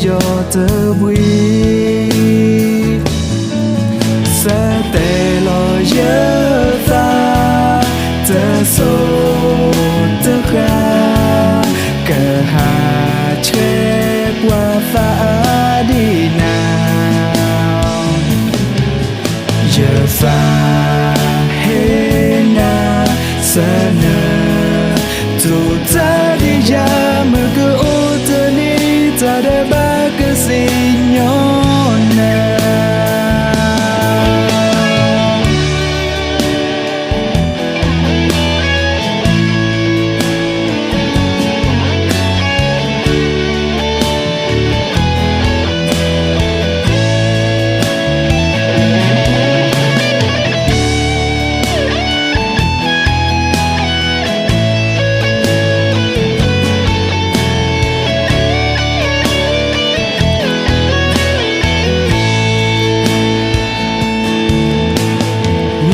ယီၢ်တဘှံး, စးတဲလီၤယသး, တစိၤတဃၣ်, ကဟးဆှဲးပှၤသးအါဒ်နၤ ယသးဟ့နၤ, စနၢ, တိၢ်တၢ်ဒ်ယၤ မုၢ်ကအိၣ်တနံၤ တၢ်ဒဲးဘးကစံၣ်ညီၣ်နၤ.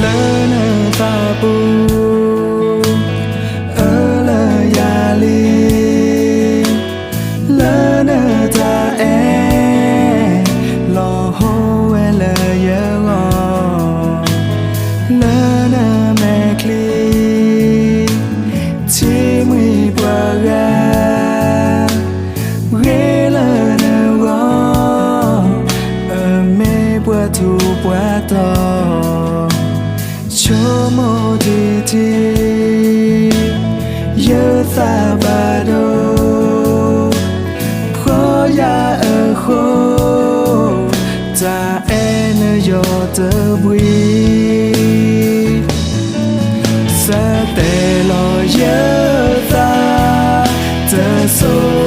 လၢနသးပူၤ အၢလၢယၤလံ, လၢနတၢ်အဲၣ် လီၤဟိဝဲလၢယဂီၢ်, လၢနမဲာ်ချံ ထံမှံပှၤဂၤ ဂ့ၤလၢနဂီၢ်, အမ့ၢ်ပှၤထူးပှၤတီၤ ဆိကမိၣ်တထံၣ် ယသးဘၣ်ဒိ ဖှီၣ်ယၤအဃိ, တၢ်အဲၣ်နယီၢ်တဘှံး စးတဲလီၤယသး, တစိၤ